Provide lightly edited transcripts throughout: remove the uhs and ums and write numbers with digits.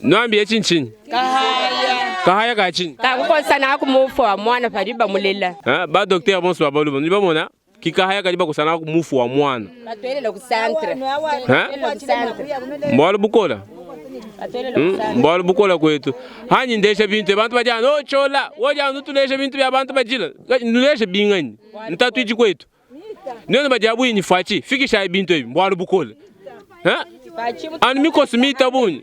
Nuambi etshi ntshinyi? Kahaya. Kahaya ka tshinyi? Kakukosa naku mufu wa muana padi bamulela. Ha, ba docteur bonso ba baluba nudi bamona kikahaya kadi bakosa naku mufu wa muana. Batuelela ku centre. Ha? Mbualu bukola. Hmm? Mbualu bukola kwetu. Hanyi ndesha bintu bantu badi anu ochola, oh, wodi anu tulesha bintu bya bantu bajila. Nulesha binganyi. Ntatu idi kwetu. Nuenu badi abuyi ni faci fikishayi bintu ebi mbualu bukole. Ha? Anu mikoso mita bungi.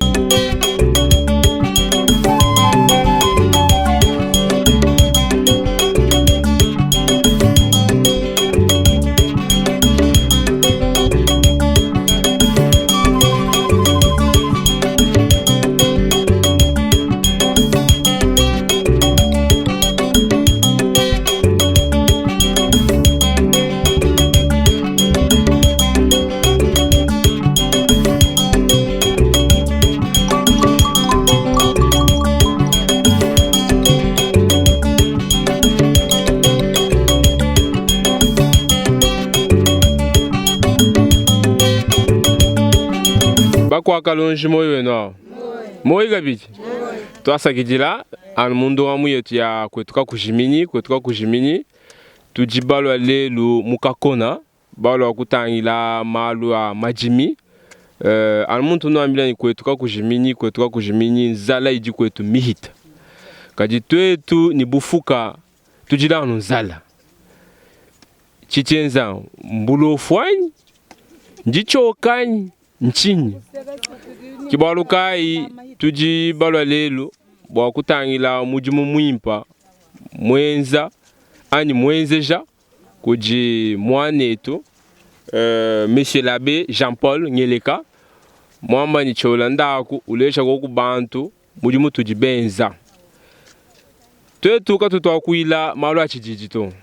Bakuakalonji moyo wenu awo moyo kabidi twasakidila anu mu ndongamu yetu ya kwetu kakujiminyi kwetu kakujiminyi tudi balua lelu mu kakona balua kutangila malu a madimi uh, anu muntu nuambila ni kwetu kakujiminyi kwetu kakujiminyi nzala idi kwetu mihita kadi tuetu ni bufuka tudila anu nzala tshitshienza mbulofu anyi nditshioka anyi Ntshinyi? Ke bualu kayi tudi balua lelu bua kutangila mudimu muimpa muenza anyi muenzeja kudi muanetu euh, Monsieur l'Abbe Jean-Paul Ngeleka muamba ne tshiola ndaku uleja koku bantu mudimu tudi benza. Tuetu katutuakuila malu a tshididi to,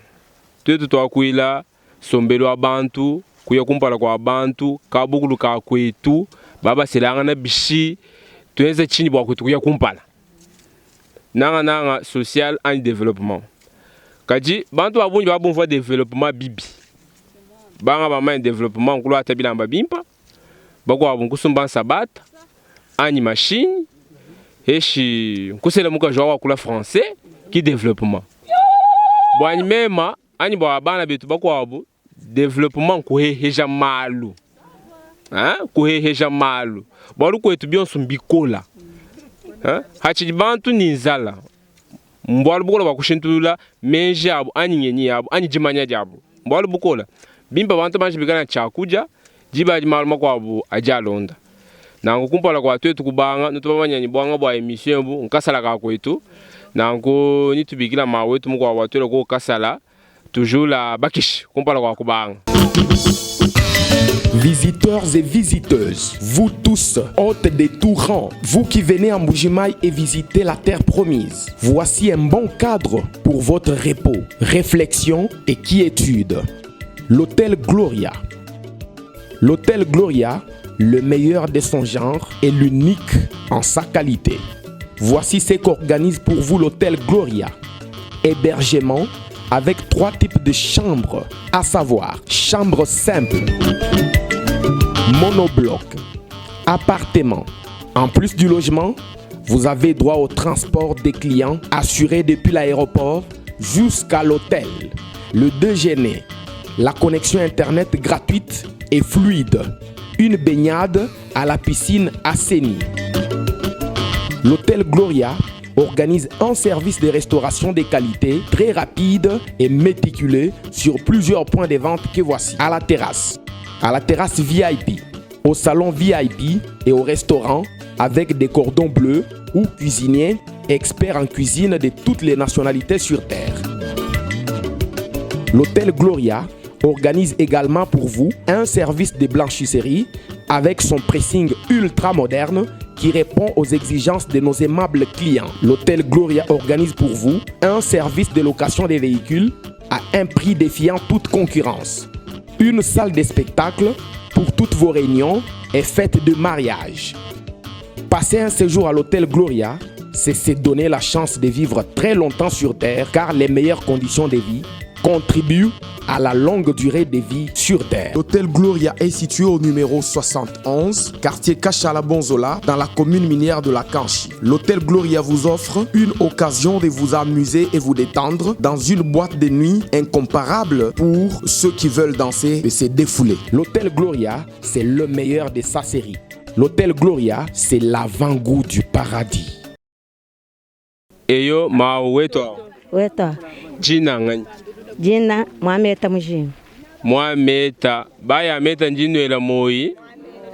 tuetu tuakuila nsombelu wa bantu, kuya kumpala kua bantu, kabukulu ka kuetu, babaselangana bishi, tuenze tshinyi bua kuetu kuya kumpala, nangananga social anyi developpement. Kadi bantu ba bungi babumvua developpement bibi, banga bamanye developpement nkuluata bilamba bimpa, bakuabu nkusumba nsabata anyi mashinyi, heshi nkusela mukaji wa wakula français ki developpement. Buanyi mema anyi bua bana betu bakuabu developpement nkuheheja malu hein? Kuheheja malu bualu kuetu bionso mbikola hein? Hatshidi bantu ni nzala mbualu bukola bua kushintulula meji abu anyi ngenyi yabu anyi dimanya diabu mbualu bukola bimpe bantu banji bikala ne tshiakudia diba adi malu makuabu adi alonda nanku kumpala kua tuetu kubanga nutu bamanya ne buanga bua emission ebu nkasala ka kuetu nanku nitubikila mawu wetu mukuabu atuela ku kasala tujula bakishi kumpala kua kubanga. Visiteurs et visiteuses, vous tous, hôtes de tout rang, vous qui venez en Mbujimayi et visitez la terre promise, voici un bon cadre pour votre repos, réflexion et quiétude. L'hôtel Gloria. L'hôtel Gloria, le meilleur de son genre et l'unique en sa qualité. Voici ce qu'organise pour vous l'hôtel Gloria. Hébergement avec trois types de chambres, à savoir chambre simple, monobloc, appartement. En plus du logement, vous avez droit au transport des clients assuré depuis l'aéroport jusqu'à l'hôtel, le déjeuner, la connexion internet gratuite et fluide, une baignade à la piscine assainie. L'hôtel Gloria organise un service de restauration de qualité très rapide et méticuleux sur plusieurs points de vente que voici. À la terrasse, à la terrasse VIP, au salon VIP et au restaurant avec des cordons bleus ou cuisiniers experts en cuisine de toutes les nationalités sur Terre. L'hôtel Gloria organise également pour vous un service de blanchisserie avec son pressing ultra moderne qui répond aux exigences de nos aimables clients. L'hôtel Gloria organise pour vous un service de location des véhicules à un prix défiant toute concurrence. Une salle de spectacle pour toutes vos réunions et fêtes de mariage. Passer un séjour à l'hôtel Gloria, c'est se donner la chance de vivre très longtemps sur Terre car les meilleures conditions de vie, contribue à la longue durée de vie sur Terre. L'hôtel Gloria est situé au numéro 71, quartier Kachala Bonzola, dans la commune minière de la Kanchi. L'hôtel Gloria vous offre une occasion de vous amuser et vous détendre dans une boîte de nuit incomparable pour ceux qui veulent danser et se défouler. L'hôtel Gloria, c'est le meilleur de sa série. L'hôtel Gloria, c'est l'avant-goût du paradis. Eyo mawu wetu awu. Wetu awu. Jina nganyi? Jina Mwameta Mujinga. Mwameta ba ya meta njinwela moyi.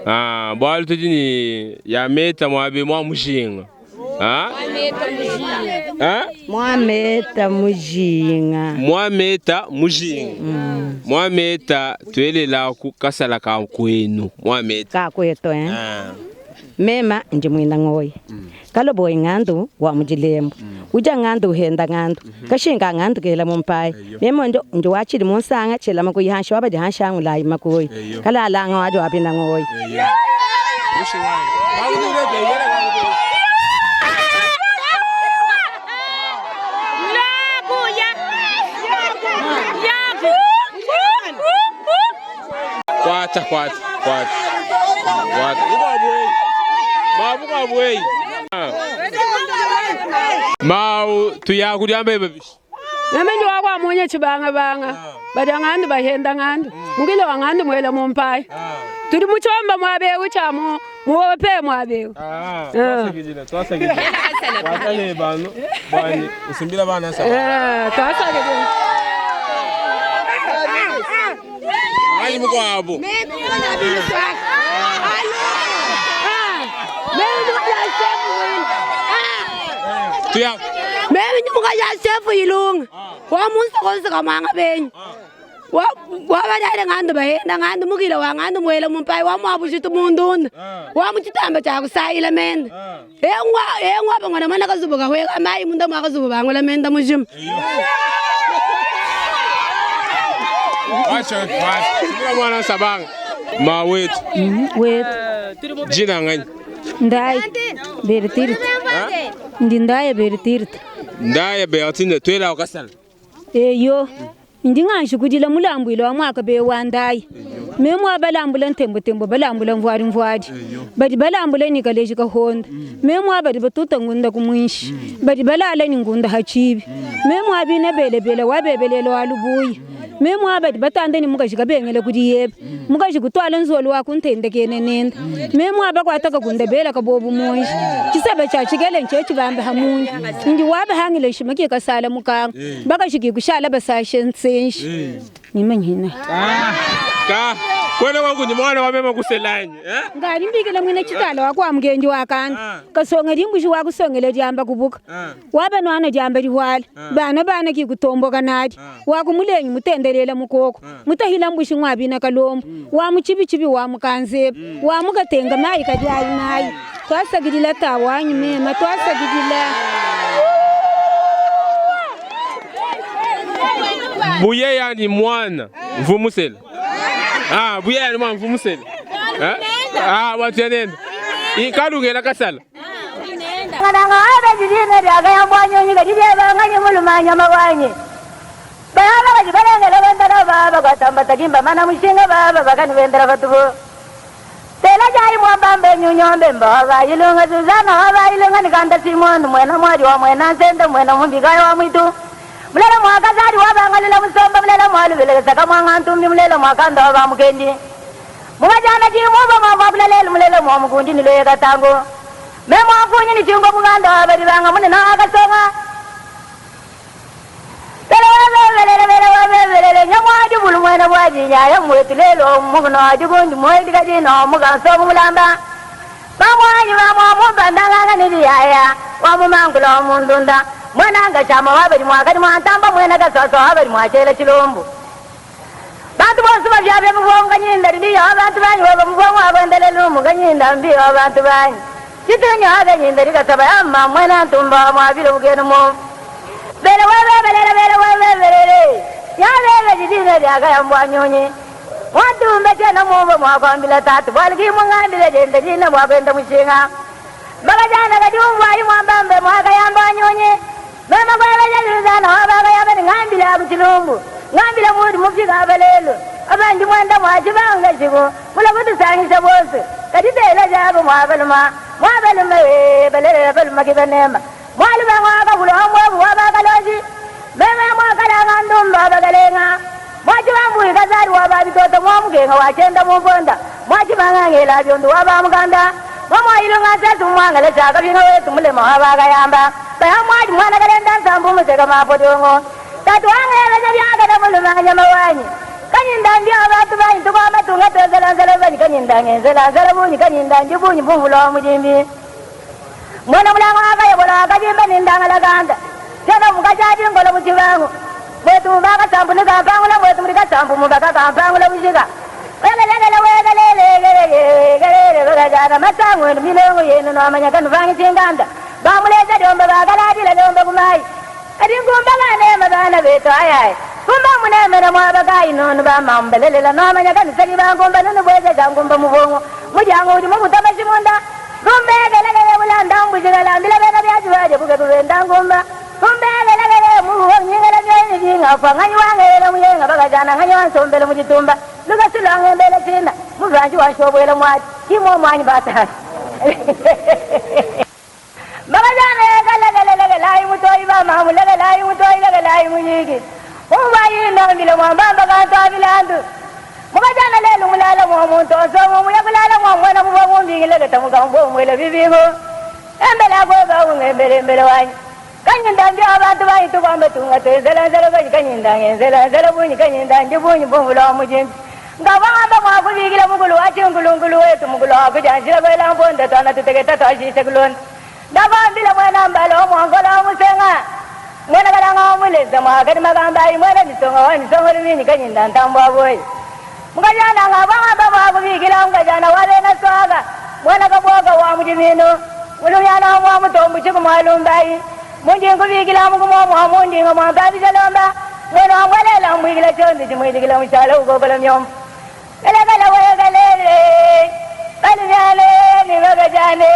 Ah, bwalu tudi ni ya meta mwabe mwa mujinga. Ah? Ah? Mwameta Mujinga. Mwameta Mujinga. Mwameta twelela ku kasala ka kwenu. Mwameta. Ka kwetu eh. Ah. Mema ndi mwina ngoyi. Kaloboyi ng'andu wa mujilembo. Uja ng'andu uhenda ng'andu. Kashinga ng'andu kela mumpai. Mema ndo ndi wachili munsanga chela makuyi hansha wabaji hansha ngulayi makuyi. Kalala wajo wapina ngoyi. Kwata kwata kwata. Kwata. Ukwa Mabu kwa bwei. Mau tuyakulyamba bishi. Nami ndi wakwa munye chibanga banga. Bada ng'andu bahenda ng'andu. Mugile wa ng'andu mwela mumpai. Tuli muchomba mwabewu cha mu muwope mwabewu. Ah, twasagidila twasagidila. Watale bano bani usimbila bana sa. Eh, twasagidila. Ngali mukwabo. Tuya. Mimi ndi mukaja sefu ilunga. Wa munso konso mwanga benyi. Wa wa badale ng'andu bahenda ng'andu mugile wa ng'andu mwela mumpai wa mwabushitu mundunda. Wa muchitamba cha kusayila menda. Engwa engwa bangwana mwana kazubuka hweka mai munda mwakazubu bangwela menda mujima. Wacha wacha. Simbila mwana sabanga. Ma wetu. Wetu. Jina ngani? Ndai Bertirta. Ndi ndaya Bertirta. Ndaya Bertine twela wakasala. Eyo. Ndi nganshi kudila mulambwilo wa mwaka be wa ndai. Memwa balambula ntembo tembo balambula mvwari mvwari. Badi balambula ni kaleji ka honda. Memwa badi batuta ngunda kumwinshi. Badi balala ni ngunda hachibi. Memwa bina bele bele wa bebelelo wa lubuyi. Memwa badi batanda ni mukashi kabengele kudi yebe. Mukashi kutwala nzolo wa kuntende kene nenda. Memwa bakwataka kunda bela kabobu munshi. Chisaba cha chigele nche chibambe hamunyi. Ndi wabe hangile shimaki kasala mukanga. Bakashiki kushala basashe nsenshi. Nimanyina. Ka kwena kwangu ni mwana wa mema kuselanye. Eh? Ngani mbikile mwine chitala wakwa mgenji wakanda. Kasonga limbushi wakusongele jamba kubuka. Waba nwana jamba lihwala. Bana bana kikutomboka nadi. Wakumulenyi mutendelela mukoko. Mutahila mbushi ngwabina kalombo. Wa muchibi chibi wa mukanzebe. Wa mukatenga mayi kadyayi nayi. Twasagidila tawanyu mema twasagidila. Buye yani mwana mvumusela. Ah, buye yani mwana mvumusela. Eh? Ah, watu yanenda. Ikalungela kasala. Ngananga abe jidine ryaga yambwanyo nyiga jide banganye mulumanya mabwanyi. Baba bajibalengela bendera baba gatamba tagimba mana mushinga baba bagani bendera batubu. Tela jai mwambambe nyunyombe mbawa ilunga Suzana waba ilunga nikanda Simon mwena mwari wa mwena nsende mwena mumbigayo wa mwitu. Mulela mwakazari wabangalila musomba mulela mwalubeleka saka mwangantumbi mulela mwakanda wa mukendi. Mumajana jimuba mwamba mulela mulela mwamukundi nilweka tango. Memo afunyi ni chungo muganda wabari banga mune na akasonga. Belele nyamwaji bulu mwena bwaji nyaya mwetu lelo muguno ajugundi mwedi kajino muganso mulamba. Bamwanyi bamwa mubandanga nili yaya wa mumangulo mundunda. Mwana chama wabari mwakati mwantamba mwena kasoso wabari mwachela chilombo. Bantu bonse bavyabe mubonga nyinda ndiyo abantu banyu baba mubonga abwendelele muganyinda mbiyo abantu banyu. Chitunya habe nyinda rikasaba yama mwena ntumba mwabile bugeno mo. Bele webe belele bele webe belele. Ya bele jidine ryaga yambwanyonyi. Mwatumbe tena mumbo mwakwambila tatu bwaliki mungambile jende jina mwakwenda mushinga. Bakajana kajumwa imwambambe mwaka yambwanyonyi. Mama kwebe jalizana wababa yabeni ngambile akuchilumbu. Ngambila muudi mufika apa lelu apa ndi muenda mua tshibanga tshiku mulua kutusangisha bonso. Kadi teleja apa mua baluma, mua balume ee, balelela baluma ke banema. Mua lubangu aka kulua muebu wa ba kaloji, meme mua kalanga ndumba bakalenga. Mua tshibambuyi kazadi wa ba bitoto mua mukenga wa tshienda mu mponda, mua tshibanga ngela biondu wa ba mukanda. Mua mua ilunga nsesu muangala tshia kabinga wetu mulema wa ba kayamba. Baya muadi muana kalenda nsambu museka mapodiongo. Tatu wangebeja byakada muluma nyama wanyi. Kanyinda ndi abantu banyi tukwama tunga twenzela nzela banyi kanyinda ngenzela nzela bunyi kanyinda ndi bunyi bumvula wa mujimbi. Mwana mulango akayobola akajimba nindangala kanda. Chana mukachadi ngolo muchibangu. Mwetu mbaka sambu nikampangula mwetu muri kasambu mubaka kampangula bushika. Wegelekele wegelele bakajana masangu enu milongo yenu nomanya kanuvangi chinganda. Bamuleza lyomba bakaladila lyomba kumayi. Ati ngumba banema bana betu ayayi. Kumba munemera mwabakayi nonu bamambelelela nomanya kanisali bangumba nunu bwezeza ngumba mubongo. Mujango udi mubutama shimunda. Kumbegelekele bulanda mbujigala mbila bena byajibaje buke kubenda ngumba. Kumbegelekele muhuwa nyingela byenyi jingafa nganyi wangela muyenga bakajana nganyi wansombele mujitumba. Lukasulanga mbele china muvanji wanshobwela mwati. Kimo mwanyi batasi. Bakajana legelekele mutoyi bamamu legelai mutoyi legelai muyigi. Umbayi nambile mwambamba kantu abilandu. Mukajana lelu mulala mwa muntu osomo muya kulala mwa mwana mubwa mumbingile tamuka mbo mwele bibigo. Embele agoga ungembele mbele wanyi. Kanyinda ndi abantu banyi tukwamba tunga twenzela nzela banyi kanyinda ngenzela nzela bunyi kanyinda ndi bunyi bumvula wa mujimbi. Ngabamba mwakubikila mukulu wa chingulungulu wetu mukulu wa kujanjila kwela mbonda twana tuteketa twashishe kulonda. Ndabambila mwana mbalo mwongola musenga. Mwana kalanga omuleza mwakati makambayi mwana misonga wa misongo lumini kanyinda ntambwa boyi. Mukajana ngabamba mwakubikila mukajana wabena swaga. Mwana kabwoka wa mujimino. Mulumyana mwa mutombu chiku mwalumbayi. Munji nkubikila mukumo mwa mundi nga mwambabi jalomba. Mwana wangwalela mbwikila chondi chimwitikila mushala ukokola myombo. Galagala wegalele. Kalumyane ni bagajane.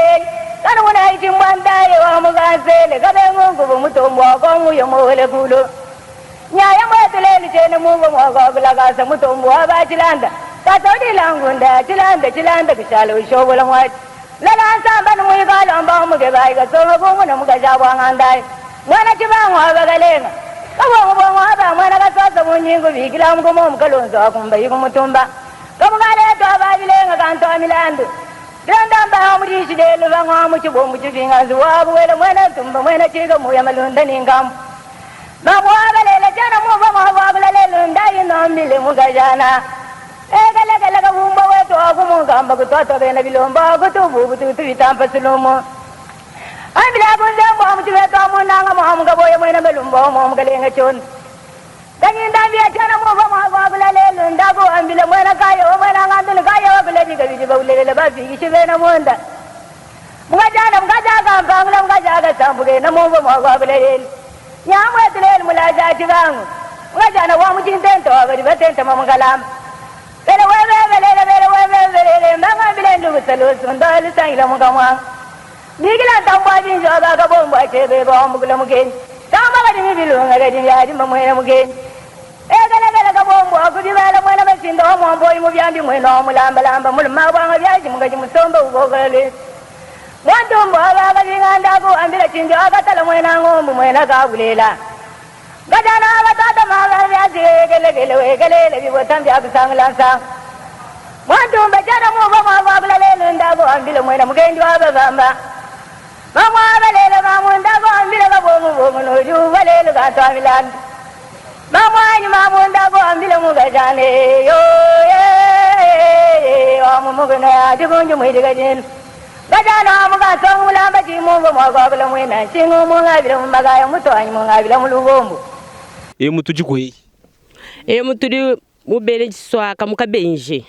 Kanu muna ichimbwandaye wa mukansele. Kabe ngungu mutombo wako muyo muwele kulo. Nyaya mwetu lelu chene mungu mwako kulakasa mutombo wa bachilanda. Katodi langunda chilanda chilanda kushala ushobola mwachi. Lala nsamba numwikalo mba muke bai kasonga kungu na mukajabwa ngandai. Mwana chibangu abagalenga. Kabongo bongo aba mwana kasasa munyingu bikila mukumo mukalonzo akumba yikumutumba. Kamukaleto ababilenga kanto amilandu. Dilondamba amudishi lelu bangwa muchibombu chivinganzi wabuwele mwene tumba mwene chika muya malunda ningamu. Mabwabalele jana muva mwabwabalele ndayi nombile mukajana. Egalagala kabumba wetu akumugamba kutwatwa bena bilomba kutubu bututu bitampa sulumu. Ambila kunzembo amuchibetu amunanga mwamugaboye mwene melumba mwamugalenga chondi. Kanyinda mbia chana muva mwabwabalele ndaku ambila mwene kayo mwene ngandulu kayo wakulejika bijiba ulelele bafikishe bena munda. Mukajana mukajaga mpangula mukajaga sambuke na muva mwabwabalele. Nyamwetulele mulaja chibangu. Mukajana wa muchintento wabali batenta mamukalamba. Bele wewe belele bele wewe belele mbanga bile ndugu salusu ndali sangila mukamwa. Bigila tambwa jinjo baka bombwa chebe bombu mugeni. Tamba kadi mibilunga kadi byaji mwene mugeni. Egala gala kabombwa kudibala mwene bashindo mwambo mu byambi mwene omulamba lamba muluma bwanga byaji mugaji musomba ugogole. Mwantumbo abaka binganda ku ambila chinjo akatala mwene ngombu mwene kabulela. Gajana abatata maga byaji gele gele wegele bibotambya kusanglansa. Mwantumba jana muva mwabwa lelo ndabo ambila mwene mugendi wababamba. Mamwa balele mamunda ko ambila kabongo bongo no ju balele ka twamilandu. Mamwanyi mamunda ko ambila mugajane yo ye wa mumuguna ajigunju mwidigajin. Gajana muga songula baji mungu mwagwa mwena chingu mungabila mumagaya mutwanyi mungabila mulubombo. E mutudi kwe. E mutudi mubele chiswaka mukabenje.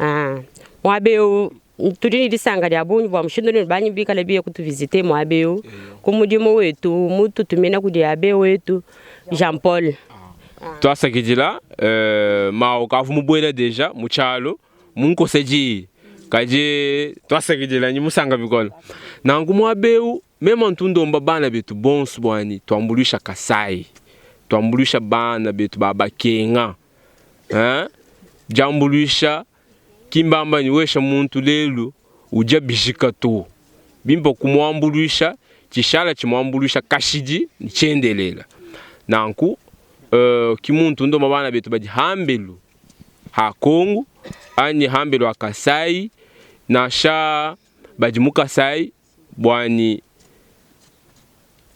Ah, mwabeu tudi ni disanga lya bunyi bwa mushindu ni banyi bikala biye kutuvisite mwabeu. Ku mudimu wetu mututumina kudi abe wetu Jean Paul. Twasakidila ma ukavu mubwela deja muchalo munkoseji kaje twasakidila nyi musanga bikola. Nangu mwabeu mema ntundomba bana betu bonso bwani twambulisha Kasai. Tuambuluisha bana betu ba bakenga hein? Diambuluisha ki mbamba ne wesha muntu lelu udia bijika to. Bimpe kumuambuluisha tshishala tshimuambuluisha kashidi ne tshiendelela. Nanku uh, ki muntu ndomba bana betu badi hambelu ha Kongo anyi hambelu ha Kasai nansha badi mu Kasai buanyi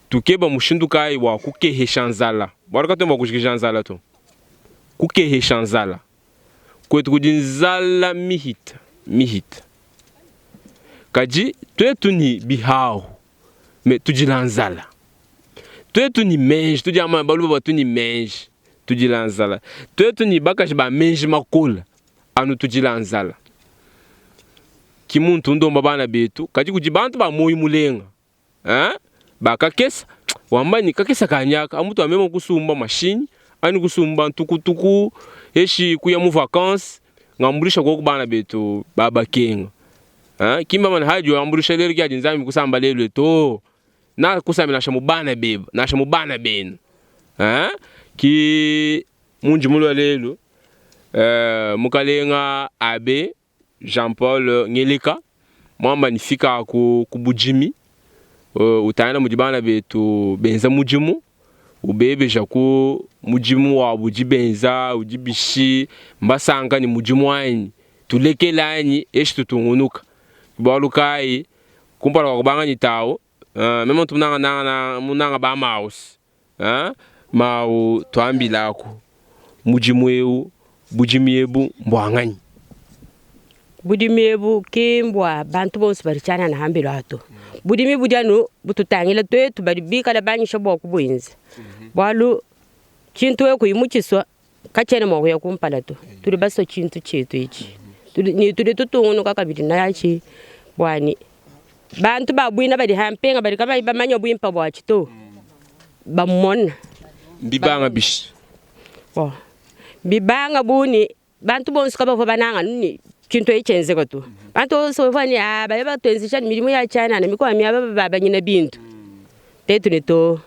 tukeba mushindu kayi wa kukehesha nzala, bualu katuena bua kujikija nzala to. Kukehesha nzala kuetu kudi nzala mihita mihita, kadi tuetu ni bihahu me tudila nzala, tuetu ni menji tudi ama baluba batu ni menji tudila nzala, tuetu ni bakaji ba menji makola anu tudila nzala. Ki muntu ndomba bana betu, kadi kudi bantu ba moyo mulenga hein bakakesa wamba ni kakesa kanyaka amutu amema kusumba mashinyi ani kusumba ntukutuku eshi kuya mu vacances ngambulisha koku bana betu babakenga hein kimba mana haji wambulisha lelo kiadi nzambi kusamba lelo to na kusamba nasha mu bana beba nasha mu bana benu hein ki munji mulwa lelo mukalenga abe Jean-Paul Ngeleka mwamba nifika ku, ku budimi uh, utangila mudi bana betu benza mudimu ubebeja ku mudimu wabu udi benza udi bishi mbasanka ne mudimu anyi tulekela anyi eshi tutungunuka bualu kayi kumpala kua kubanga ne tawu uh, meme ntu munanga nanga munanga ba mouse uh, mawu tuambilaku mudimu eu budimi ebu mbuanganyi Budimi ebu ki mbua bantu bonso badi tshianana hambelu atu. Budimi budi anu bututangila tuetu badi bikale banyisha bua kubuenza, bualu tshintu wewe kuyi mutshisua katshiena mua kuya kumpala to. Tudi basue tshintu tshietu etshi tudi ne tudi tutungunuka kabidi natshi bua ne bantu ba buina badi hampenga badi kabayi bamanye buimpe buatshi to bamona. Mbibanga bishi? Bon, bibanga bu ne Bantu bonso kabavua bananga anu ne tshintu etshi tshienzeka to. Bantu bonso bavua ne ah, baya batuenzesha ne midimu ya tshianana mikuabu miaba babanyina bintu. Tetu ne to.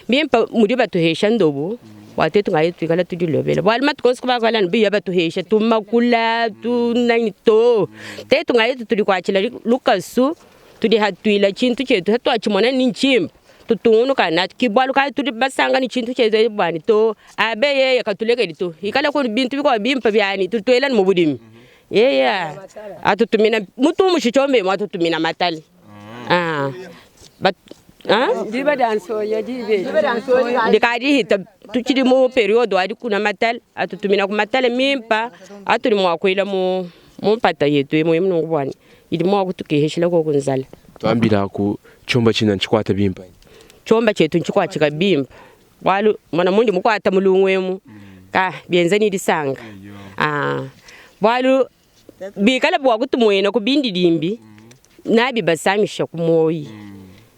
Mbimpe mudi batuhesha ndobu bua tuetu ngaye tuikala tudilobela. Bualu matuku onso kubakuala anu biya batuhesha tumakula tunanyi to. Tetu ngaye tudikuatshila lukasu tudihatuila tshintu tshietu hatuatshimona ni ntshimpe. Tutungunuka natshi ki bualu kayi tudi basangane tshintu tshietu buanyi to abe yeye katulekedi to ikala ku bintu bikuabu bimpe bianyi tutuela mu budimi yeye atutumina mutu tshiombe atutumina matali ah dikadi hita tutshidi mu periode wa dikuna matali atutumina ku matali mimpa atudi mua kuela mu mu mpata yetu emu emu nunku buanyi idi mua kutukeheshila koku nzala. Tuambilaku tshiomba tshina ntshikwata bimpe anyi? Tshiomba tshietu ntshikuatshika bimpe bualu mona mundi mukuata mulungu emu ka bienza ne disanka ah bualu bikala bua kutumuena ku bindidimbi nabi basamisha ku muoyi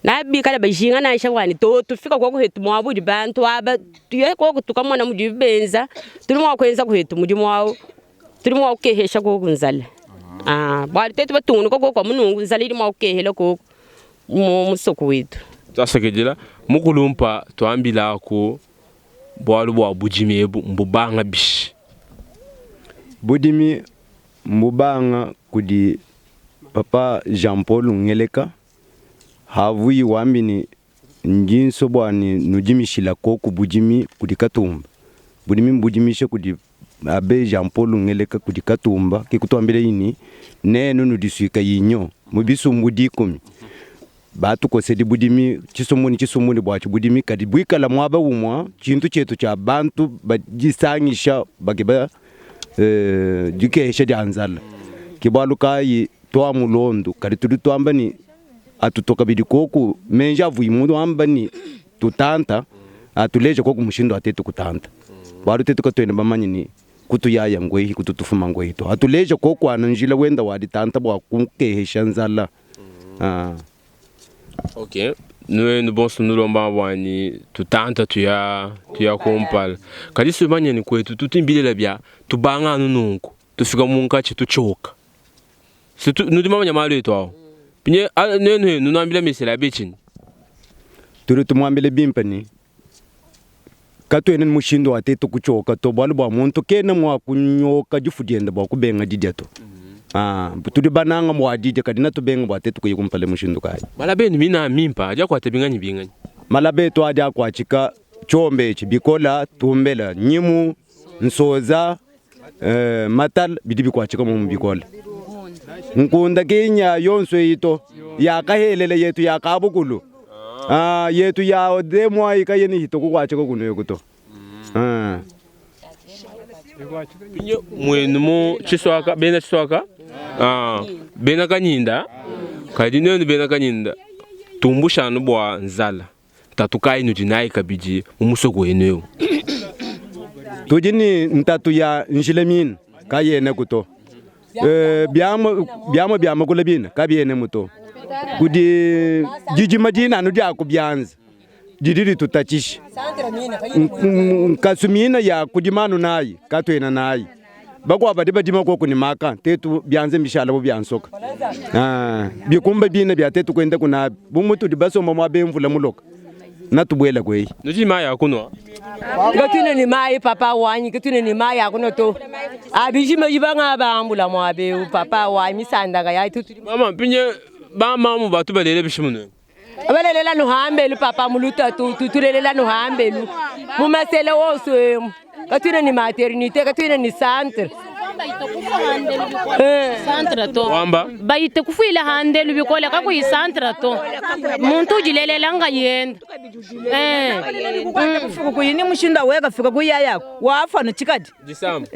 nabi bikala bajinga nansha bua ne to tufika koku hetu muaba udi bantu aba tuye koku tukamona mudibu benza tudi mua kuenza kuetu mudimu au. Tudi mua kukehesha koku nzala ah, bualu tuetu batungunuka koku amu nunku nzala idi mua kukehela koku mu musoko wetu. Tuasakidila mukulumpa tuambilaku bualu bua budimi ebu mbubanga bishi? Budimi mbubanga kudi papa Jean Paul Ngeleka havuyi wambi ni Ndi nsua bua ne nudimishila koku budimi kudi Katumba. Budimi mbudimisha kudi Abbe Jean Paul Ngeleka kudi Katumba, ke kutuambilayi ne, nenu nudisuika yinyo mu bisumbu dikumi. Batukosedi budimi tshisumbu ne tshisumbu ne buatshi budimi, kadi buikala muaba umua, tshintu tshietu tshia bantu badisangisha bakeba dikehesha dia nzala. Ke bualu kayi tuamulondu, kadi tudi tuamba ne, Atutua kabidi koku menji avuyi muamba ni tutanta, atuleja koku mushindu wa tetu kutanta. Bualu tetu katuena bamanye ni kutuyaya nguehi kutu tufuma nguehi to. Atuleja koku anu njila wenda wa ditanta bua kukehesha nzala. Ah. Ok, nuenu bonso nulomba bua ni tutanta tuya tuya kumpala. Kadi sumanye ni kuetu tutu bilela bia tubanga anu nunku tufika munkatshi tutshioka. Surtout nudi mamanya malu etu awu. Pinye nuenu henu nuambila mesela abe tshinyi? Tudi tumuambile bimpe ne, Katuena ne mushindu wa tetu kutshioka to, bualu bua muntu kena mua kunyoka difu diende bua kubenga didia to. Tudi bananga bua didia, kadi natubenga bua tetu kuya kumpala mushindu kayi? Malaba enu mina mimpa adi akuata binganyi binganyi? Malaba etu adi akuatshika tshiombe etshi bikola, tumbela, nyimu, nsoza, matala bidi bikuatshika momu bikola. Nkunda ki nya yonso eyi to, ya kahelela yetu ya kabukulu. Yetu ya demo ayi kayena ihita kukuatshika kuno eku to. Muenu mu Tshiswaka, bena Tshiswaka, bena Kanyinda, kadi nuenu bena Kanyinda tumbusha anu bua nzala. Ntatu kayi nudi nayi kabidi mu musoko wenu eu? Tudi ne ntatu ya njila mine kayenaku to. Biamua bia makula bine kabienamu to. Kudi didima dine anu dia ku bianza didi ditutatshisha. Nkasu mine ya kudima anu nayi katuena nayi. Bakuabu badi badima koku ne maka, tetu bianza mbishala bu bia nsoka. Bikumba bine bia tetu kuendaku nabi bu mutudi basomba muaba eu mvula muloka, natubuela kueyi. Nudi ne mayi a kunua? Katuena ne mayi papa wanyi, katuena ne mayi a kunua to. Abijima banga bambula muaba eu papa wanyi, misanda nkayayi. Mama, mpindieu bamamu batu balela bishi munemu? Balelela nuhambelu papa mu lutatu, tutulelela nuhambelu mu masele wonso emu. Katuena ne maternite, katuena ne centre. Centre to. Wamba? Bayite kufuila handelu bikole kakuyi centre to. Muntu udilelela nkayenda. Kufuka kuyi ni mushindu weka fika kuyaya wafa no chikadi. Disamba.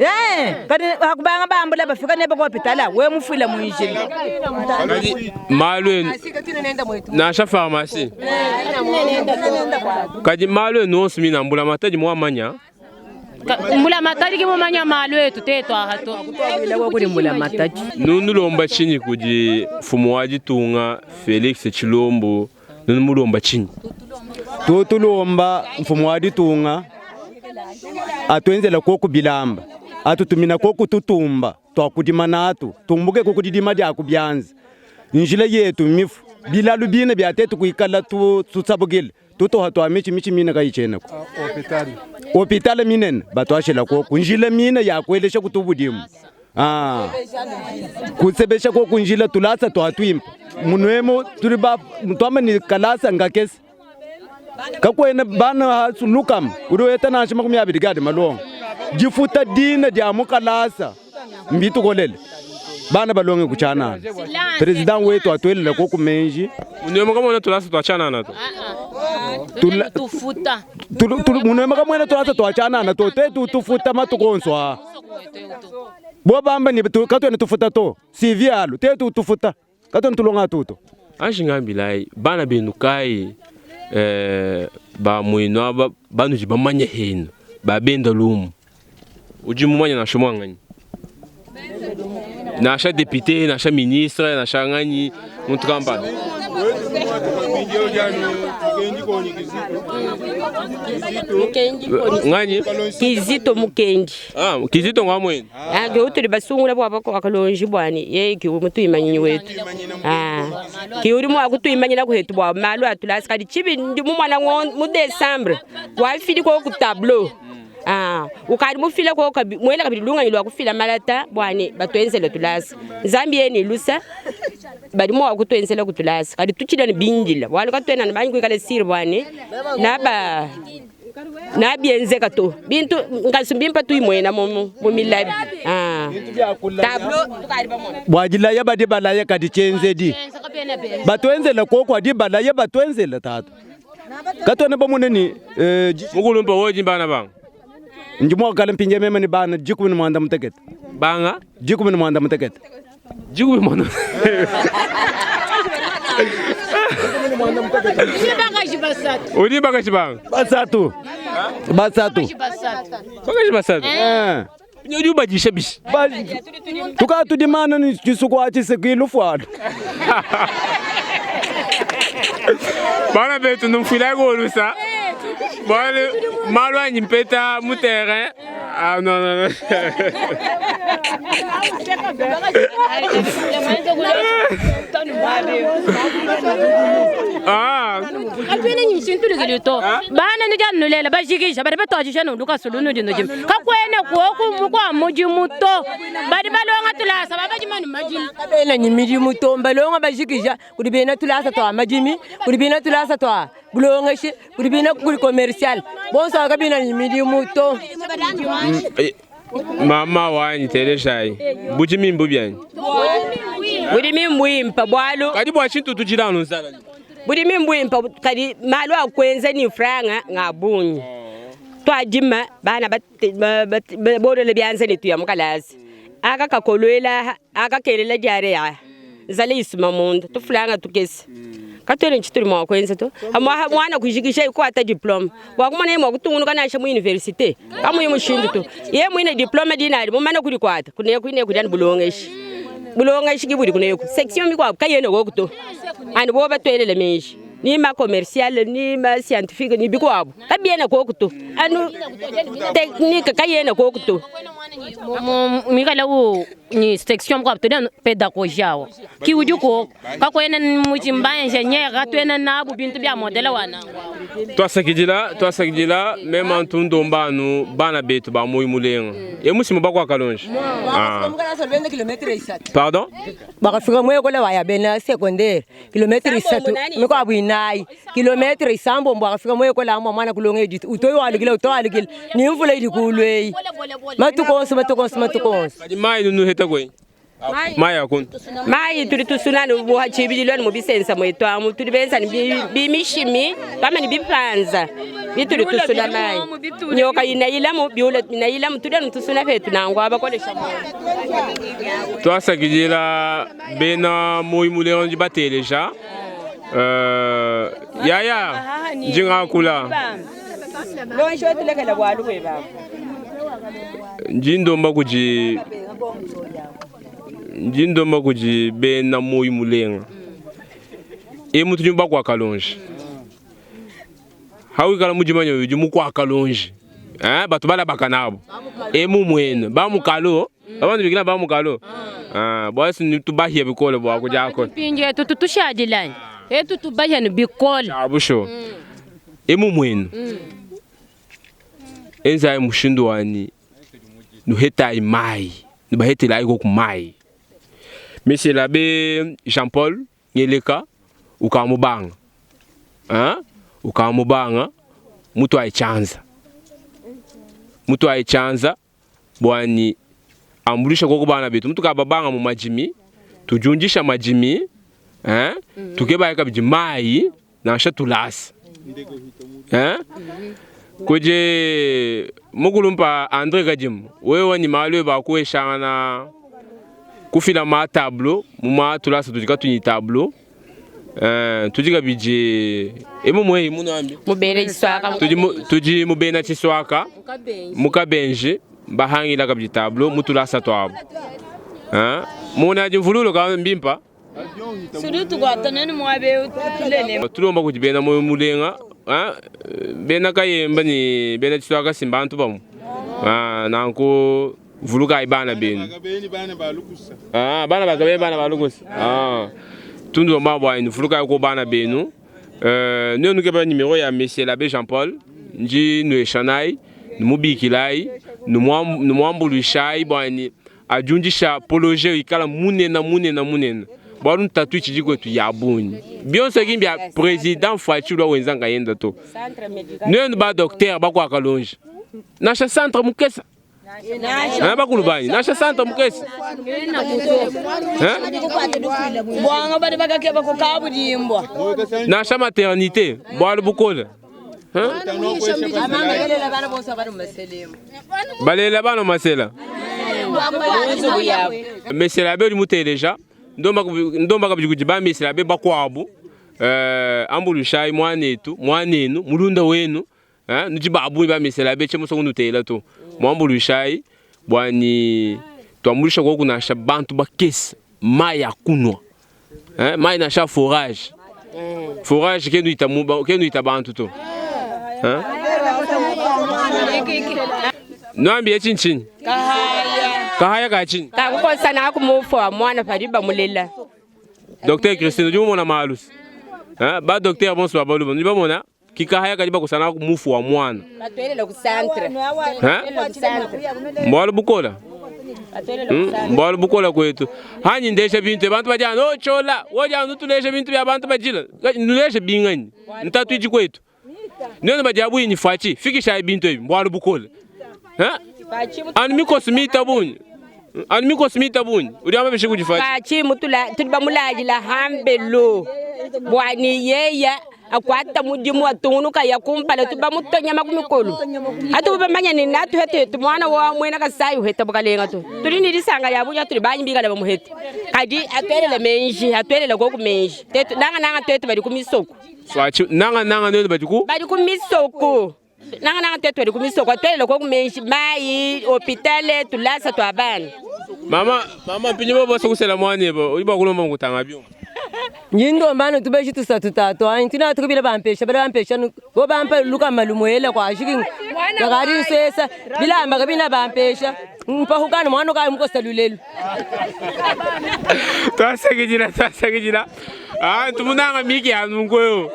Kadi hakubanga bambula bafika neba kwa pitala we mufuila muinjili. Kadi malu enu nansha pharmacie. Kadi malu enu onso mina mbulamatadi muamanya. Mbulamatadi ki mumanya malu etu tetu aha to. Kudi mbulamatadi. Nunulomba tshinyi kudi mfumu wa ditunga Felix Tshilombo, nunumulomba tshinyi? Tutulomba mfumu wa ditunga atuenzela koku bilamba, atutumina koku tutumba tuakudima natu, tumbuke ku didima dia ku bianza. Njila yetu mifu, bilalu bine bia tetu kuikala tutsabukile, tutoha tua michi michi mine kayichenako. Hopitali minene batuashila koku, njila mine ya kuelesha kutubudimu. Kusebesha koku njila tulasa tuatwimpa. Munuemo tuli ba twamba ni kalasa ngakese. Kakwena bana lukam uri weta nansha makumi abidi gadi malonga. Difuta dina dia mukalasa mbitukolele. Bana balonge kuchanana. President wetu atwelela koku menji. Munuemo kamona tulasa tuachanana to. Tufuta. Munuemo kamwena tulasa tuachanana to tetu tufuta matukonso a. Bo bamba ni katwena tufuta to. CV alu tetu tufuta. Katwena tulonga tuto. Anji ngambilai bana benu kai ba muenu aba banudi bamanye henu ba benda lumu. Udi mumanye nansha mwanganyi. Nansha député, nansha ministre, nansha nganyi muntu kampanda. Nganyi? Kizito Mukendi. Kizito ngwa mwenu. Ke utuli basungula bwa bako akalonji bwani ye ki mutuimanyinyi wetu. Ki uri mwa kutuimanyina kuhetu bwa malu atulasi kadi chibi ndi mu mwana mu December wafili ko ku tableau. Ukali mufila ko kabi mwela kabili lunganyi lwa kufila malata bwani batwenzele tulasi. Nzambi yeni lusa bali mwa kutwenzela kutulasi kadi tuchila ni bindila wali katwena na banyi kuikala siri bwani naba nabienzeka to bintu nkasumbimpa tuimwena mu mu milabi. Tableau tukali bamona. Bwadilaya badi balaya kadi chenzedi. Batwenzela koko adi balaya batwenzela tatu. Katwena bamone ni Mukulumpa woji bana banga. Ndi mwakala mpinje mema ni bana jikumi ni mwanda mutekete. Banga? Jikumi ni mwanda mutekete. Jikumi mwanda. Udi bakashi banga? Basatu. Basatu. Bakashi basatu. Udi ubadisha bishi. Tukatudimana ni chisuku achisekilu fwalu. Bana betu numfila golusa. Bwana malu anyi mpeta mu terrain. Non non non. Katuena ne nshintulukidi to. Bana nudi anu nulela bajikija badi batuadija ne lukasu lunudi nudima. Kakuena kuoku mukua mudimu to. Badi balonga tulasa ba badima ne madimi. Kabena ne midimu to, mbalonga bajikija kudi bena tulasa tua madimi, kudi bena tulasa tua bulongeshi, kudi bena kudi commercial. Bonso aba kabena ne midimu to. Mama wanyi telejayi, budimi mbubi anyi? Budimi mbuimpe bualu. Kadi bua tshintu tujila anu nzala. Budimi mbuimpe kadi malu a kuenza ne mfranga nga bungi. Tuadima bana bolola bianza ne tuya mu kalasa. Aka kakoluela aka kelela diare ya nzala isuma munda tufulanga tukese. Katuena ne tshitudi mua kuenza to. Muana kujikija kuata diplome bua kumona mua kutungunuka nansha mu universite kamuyi mushindu to. Yeye muine diplome dina adi mumane kudikuata kuneku ineku diani bulongeshi. Bulongeshi ki budi kuneku. Section mikuabu kayena koku to. Anu bobo batuelele meji ni ma commercial ni ma scientifique ni bikuabu kabiena koku to. Anu technique kayena koku to. Mikala u ni section mikuabu tudi anu pedagogie awo ki udi koku kakuena mutshimba ingenieur katuena nabu bintu bia modele wa nangu. Tuasakidila, tuasakidila mema ntu ndomba anu bana betu ba moyo mulenga. Ye musima bakwa kalonji. Ah. Pardon? Bakafika mu ekola wa ya bena secondaire kilometre isatu mikuabu inayi kilometre isambombo bakafika mu ekola amua muana kulonga edite utoyi walukila utoyi walukila ni mvula idi kulu eyi matuku onso matuku onso matuku onso. Kadi mayi nunuheta kwenyi? Mayi akunu. Mayi tudi tusuna ne buha tshibidilu anu mu bisensa muetu amu tudi benza ne bimishimi pamue ne bipanza bitudi tusuna mayi nyoka inayilamu biula inayilamu tudi anu tusuna petu nangu abakolesha Tuasakidila bena moyo mulenga nudi bateleja. Uh, yaya ndi ngakula ndi ndomba kudi ndi ndomba kudi bena moyo mulenga emu tudi bakua kalonji hawikala mudimanya udi mukua kalonji eh, batu balabaka nabo emu muenu bamukalo abantu bikila bamukalo ah, bwasi tubahia bikole bwa kujakona Mpingi etu tutushadilani etu tubahia ni bikole. Abusho emu muenu enzayi mushindu wani nuhetayi mai nubahetelayi koku mai monsieur l'abbé Jean Paul Ngeleka ukamubanga hein? Ukamubanga mutu aichanza mutu aichanza bwani ambulisha koko bana betu mutu kababanga mu majimi tujundisha majimi hein? Tukebaye kabidi mai nansha tulasa hein? Kuje mukulumpa Andre Kadimu wewe ni malu bakueshangana kufila ma tableau mu ma tulasa tudi katunyi tableau tudi kabidi emu mweyi muno ambi mubene tshiswaka tudi tudi mubena tshiswaka mukabenji bahangila kabidi tableau mu tulasa tuabu hein muna adi mvululo ka mbimpa tulomba kudi bena moyo mulenga hein bena kayemba ni bena tshiswaka simba bantu bamu nanku vulukayi bana benu bana bakabeni bana balukusa tundu lomba bwanyi vulukayi ko bana benu nuenu keba numéro ya monsieur l'abbé Jean Paul nji nueshanayi numubikilayi numwambuluishayi bwanyi ajundisha projet ikala munena munena munena bwalu ntatu itshidi kwetu ya bungi bionso ki mbia président Fatshi lwa wenzanga yenda to nuenu ba docteur bakwaka longe nasha centre mukesa bakulu banyi nasha centre mukesa bwanga badi bakakeba kukabudimbwa nasha maternité bwalu bukola balela bana masela mesela be udi muteleja ndomba kabidi kudi bamesela be bakuabu ambulushayi mwanetu mwanenu mulunda wenu nudi babungi bamesela be tshe nutela to mwambulushayi bwani twambulusha koku nasha bantu bakesa mai ya kunwa mai nasha forage forage kenuita bantu to nwambiye tshintshinyi kahaya ka tshinyi kakukosa naku mufu wa mwana padi bamulela Docteur Christine udi mumona malusi. Ba docteur bonso ba baluba nudi bamona kikahaya kadi bakusana mufu wa mwana. Batuelele ku centre. Ha? Mbualu bukola. Mbualu bukola kwetu. Hanyi ndesha bintu bantu badi anu oh, chola, woja anu tulesha bintu bya bantu bajila. Nulesha binganyi. Ntatu iji kwetu. Neno badi abuyi ni fachi, fikisha bintu ebi mbualu bukola. Ha? Anu mikosi mita bunyi. Anu mikosi mita bunyi. Udi amba bishe kujifachi. Fachi mutula tudi bamulajila hambelu. Bwani yeya akwata mudimu atungunuka ya kumpala tuba mutonyama kumikolo atu bamanya ni natu hete tu mwana wa mwena kasai uheta bukalenga tu tuli ni lisanga ya bunya tuli banyimbika ba muhete kadi atwelele menji atwelele ko kumenji tetu nanga nanga tetu bali kumisoko Fachi nanga nanga neno badi ku bali kumisoko nanga nanga tetu bali kumisoko atwelele ko kumenji mai hopitale tulasa twabana Mama mama pinyi bo sokusela mwana bo uli bakulomba mukutanga byo. Nyindombano tubeshi tusatu tatu anyi tina tukubila bampesha bala bampesha bo bampa luka malumuela kwa shiki bakari nsesa bilamba kabina bampesha mpahukana mwana ka mukosa lulelu Twasakijila twasakijila. Ah tumunanga miki anu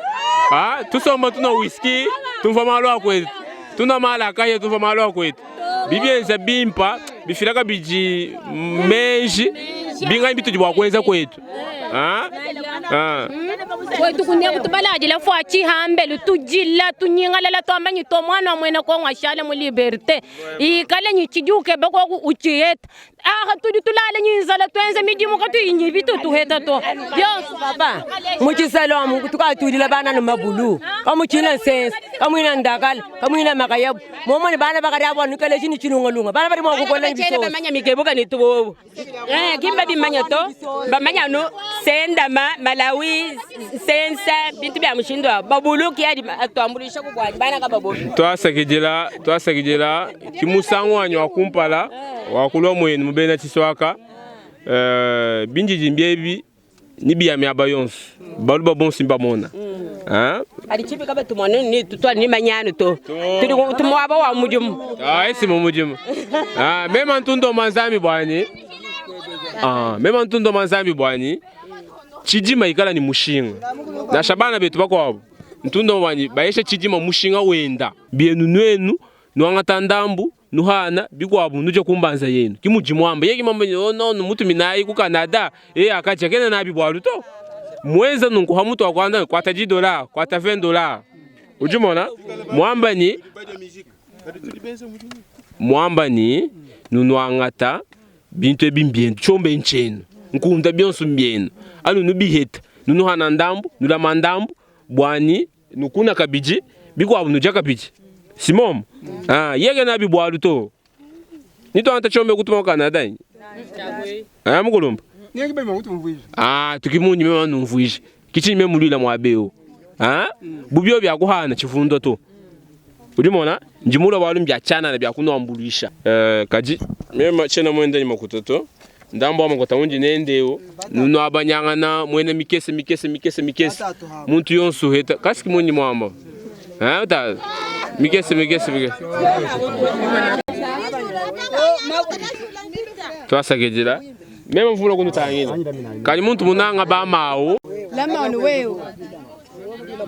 Ah tusomba tuna whisky tumva malo akwetu. Tuna mala kaya tumva malo akwetu. Bibyenza bimpa bifilaka biji menji bingai bitu bwa kwenza kwetu. Ah ah Kwetu kunia kutubalajila fwachi hambelu tujila tunyingalala twambanyi to mwana wa mwena ko ngwashale mu liberté ikale nyichijuke bako uchiheta aha tudi tulale nyinzala twenze midimu katu inyi bitu tuheta to byonso papa muchisalo amu tukatulila bana no mabulu kamuchina nsense kamwina ndakala kamwina makayabu momone bana bakari abo nukale chini chilungalunga bana bari mwakukola Bana bamanya mikebuka ni tubobo eh kimba bimanya to bamanya no sendama Malawi sensa bintu bya mushindo babulu kiadi atwambulisha kugwanya bana kababo twasakijila twasakijila kimusango wanyu wakumpala wakulwa mwenu mubena chiswaka binjiji mbyebi nibiyami aba yonso baluba bonso mbamona ah ali chipi kaba tumone ni tutwa ni manyano to tuli tumwaba wa mudimu ah esi mu mudimu ah mema ntundo manzambi bwani ah mema ntundo manzambi bwani chidima ikala ni mushinga na shabana betu bakwabo ntundo bwani bayesha chidima mushinga wenda bienu nwenu nwangata ndambu nuhana bikwabu nuje kumbanza yenu kimujimu amba yeki mamba oh no mutu minayi ku Canada e akacha kena nabi bwalu to mwenza nunku hamutu akwanda kwata 10 dollars kwata 20 dollars ujumona mwamba ni mwamba ni nunwangata bintu ebi mbienu chombe nchenu nkunda byonso mbienu anu nubiheta nunuhana ndambu nulama ndambu bwani nukuna kabiji bikwabu nuja kabiji simomo ah yege nabi bwalu to nitwanta chombe kutuma ku Canada ah mukulumba ah tukimunyi mema numvuije kichi me mulila mwabeo ah bubyo bya kuhana chifundo to ulimona njimula walu mbya chana na bya kunwambulisha kaji mema chena mwende ni makutoto ndambo amakota unji nendeo nuno abanyangana mwene mikese mikese mikese mikese muntu yonso heta kasiki munyi mwamba ah ta mikese mikese mikese twasakejela mema mvula kunutangila kali muntu munanga bamawo Lamani wewe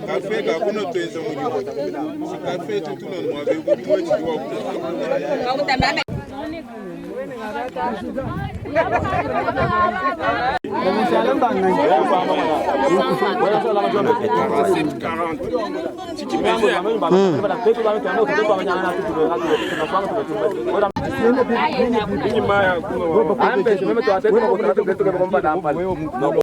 Kafe kakuno tuenze mudimu. Kafe tutuno mwabe mudimu chiwa.